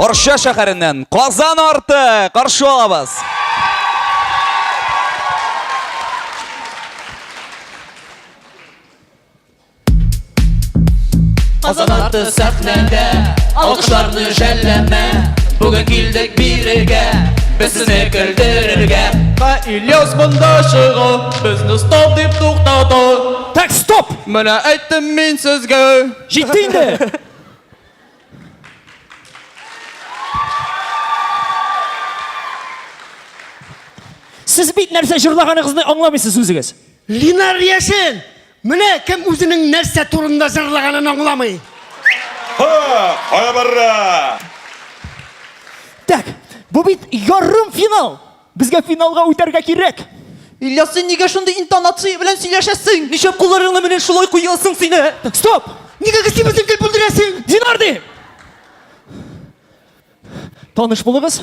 Арча шәһәреннән Казан арты каршы алабыз. Казан арты сәхнәдә Алкышларны жәлләмә Бүген килдек бирегә Без сезне көлдерергә Ә Ильяс монда чыга Безне стоп дип туктата Так, стоп! Менә әйттем мин сезгә Җитте инде! Сез бит нәрсә җырлаганыгызны аңламыйсыз үзегез. Линар Яшин! Менә кем үзенең нәрсә турында җырлаганын аңламый. Ха! Кая барра? Так, бу бит ярым финал. Безгә финалга үтәргә кирәк. Ильяс, син нигә шундый интонация белән сөйләшәсең? Нишләп кулларыңны менә шулай куясың син, ә? Так, стоп! Нигә син безне гел бүлдерәсең? Динар дим! Таныш булыгыз.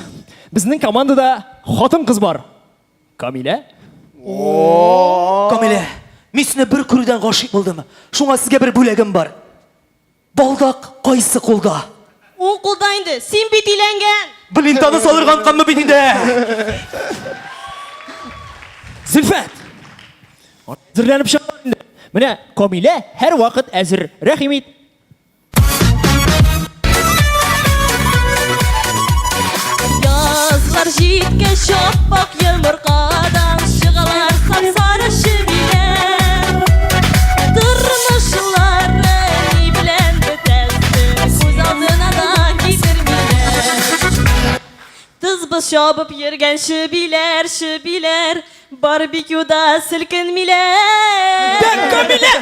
Безнең командада хатын-кыз бар. Камилә? Камилә, мин сине бер күрүдән гашыйк булдым. Шуңа сезгә бер бүләгем бар. Балдак кайсы кулда? Уң кулда инде, син бит өйләнгән! Блин, таны салырга онытканмын бит инде. Зөлфәт! Әзерләнеп чыгар инде. Менә Камилә һәрвакыт әзер. Рәхим ит. Язлар җиткәч, ап-ак йомыркадан чыгалар сап-сары чебиләр. Тормышлары ни белән бетәсен күз алдына да китермиләр. Тыз-быз чабып йөргән чебиләр, чебиләр, барбекюда селкенмиләр. Камилә!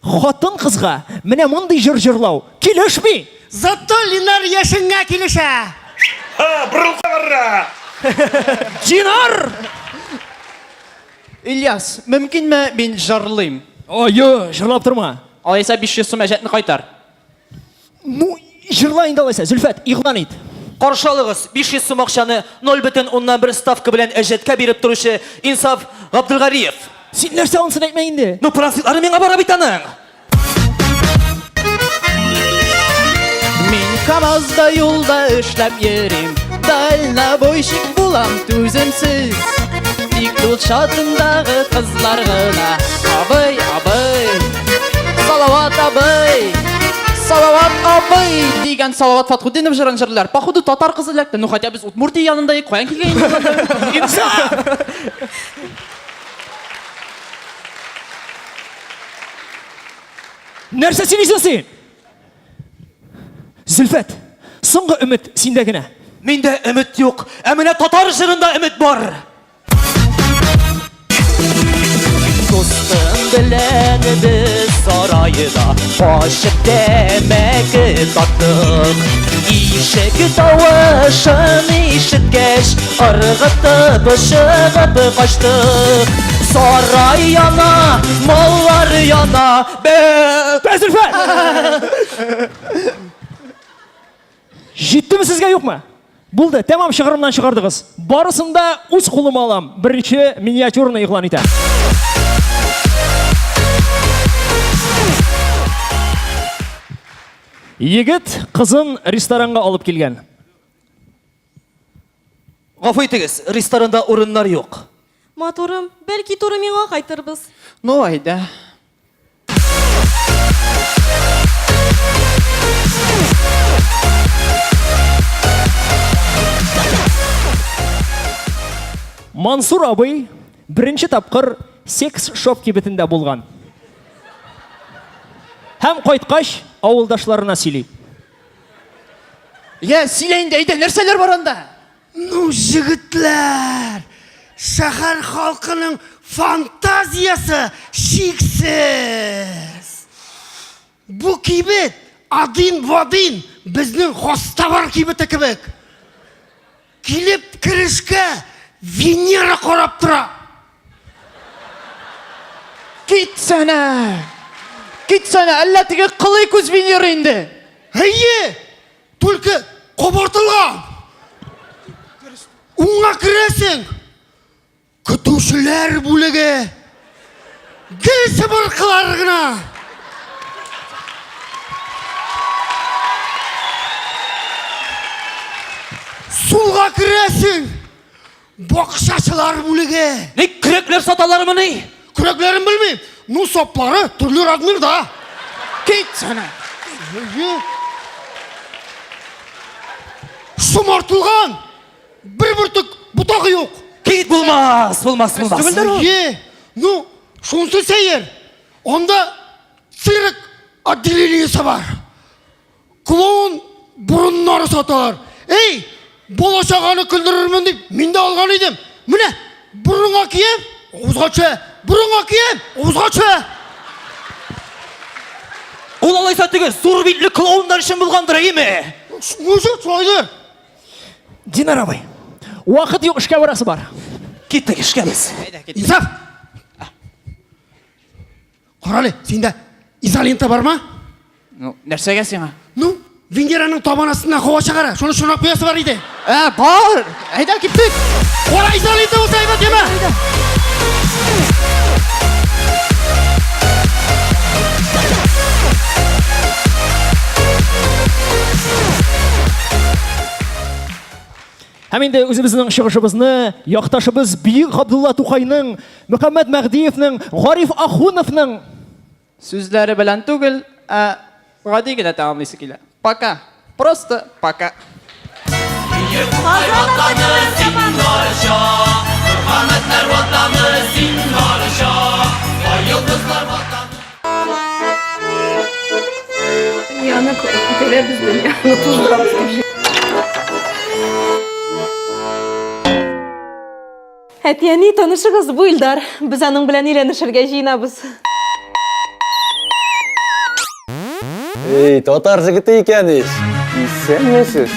Хатын-кызга менә мондый җыр җырлау килешми! Зато Линар яшеңә килешә! Ха, борыл кабарра! Динар! Ильяс, мөмкинме мин җырлыйм? Ой, җырлап торма. Алайса 500 сум әҗәтне кайтар. Ну, җырла инде алайса, Зөлфәт, игълан ит. Каршы алыгыз, 500 сум акчаны 0,1 ставка белән әҗәткә биреп торучы Инсаф Габделгариев. Син нәрсә ансын әйтмә инде. Ну, процентлары миңа бара бит аның. Мин КАМАЗда юлда эшләп йөрим, дальнобойщик булам түземсез. Тик юл чатындагы кызлар гына абый, абый, Салават абый, Салават абый дигән Салават Фатхутдинов җырын җырлар. Походу татар кызы эләкте. Ну хотя без Удмуртия янында идек, каян килгән инде ул? Инсаф! Нәрсә сөйлисең син? Зөлфәт, соңгы өмет синдә генә. Миндә өмет юк, ә менә татар җырында өмет бар. Дустым белән без сарайда качып тәмәке тарттык. Ишек тавышын ишеткәч, ыргытып чыгып качтык. Сарай яна, маллар яна, бе... Зөлфәт! Җиттеме сезгә юкмы? Булды, тәмам чыгырымнан чыгардыгыз. Барысын да үз кулыма алам. Беренче миниатюраны игълан итәм. Егет кызын ресторанга алып килгән. Гафу итегез, ресторанда урыннар юк. Матурым, бәлки туры миңа кайтырбыз. Ну, әйдә. Мансур абый беренче тапкыр секс-шоп кибетендә булган. Һәм кайткач, авылдашларына сөйли. Я, сөйлә инде, әйдә, нәрсәләр бар анда? Ну, җегетләр, шәһәр халкының фантазиясе чиксез. Бу кибет один в один безнең хостовар кибете кебек. Килеп керешкә Венера карап тора. Китсәнә! Китсәнә, әллә теге кылый күз Венера инде. Әйе, Только кабартылган. Уңга керәсең. Көтүчеләр бүлеге. Гел сыбыркылар гына. Сулга керәсең. Бакчачылар бүлеге. Ник көрәкләр саталармыни? Көрәкләрен белмим. Ну, саплары төрле размерда. Китсәнә. Әйе. Шомартылган. Бер бөртек ботагы юк. Кит булмас, булмас, булмас. Әйе. Ну, шунысы сәер. Анда цирк отделениесе бар. Клоун борыннары саталар. Эй, бала чаганы көлдерермен дип, мин дә алган идем. Менә, борыныңа кием, авызга төшә. Борыныңа кием, авызга төшә. Ул алайса теге зур битле клоуннар өчен булгандыр, әйеме? Мужик шулайдыр. Динар абый, вакыт юк, эшкә барасы бар. Киттек эшкә без. Инсаф! Карале, синдә изолента бармы? Ну, нәрсәгә сиңа? Ну, Венераның табан астыннан һава чыгара. Шуны чорнап куясы бар иде. Ә, бар! Әйдә, киттек! Кара изолента булса әйбәт, яме! Һәм инде үзебезнең чыгышыбызны якташыбыз Бөек Габдулла Тукайның, Мөхәммәт Мәһдиевнең, Гариф Ахуновның Сүзләре белән түгел, ә гади генә тәмамлыйсы килә. Пока. Просто пока. Дөньяны күтәрәбез, дөньяны туздырабыз. Әти-әни, танышыгыз, бу Илдар. Без аның белән өйләнешергә җыенабыз. Эй, татар җегете икән ич. Исәнмесез.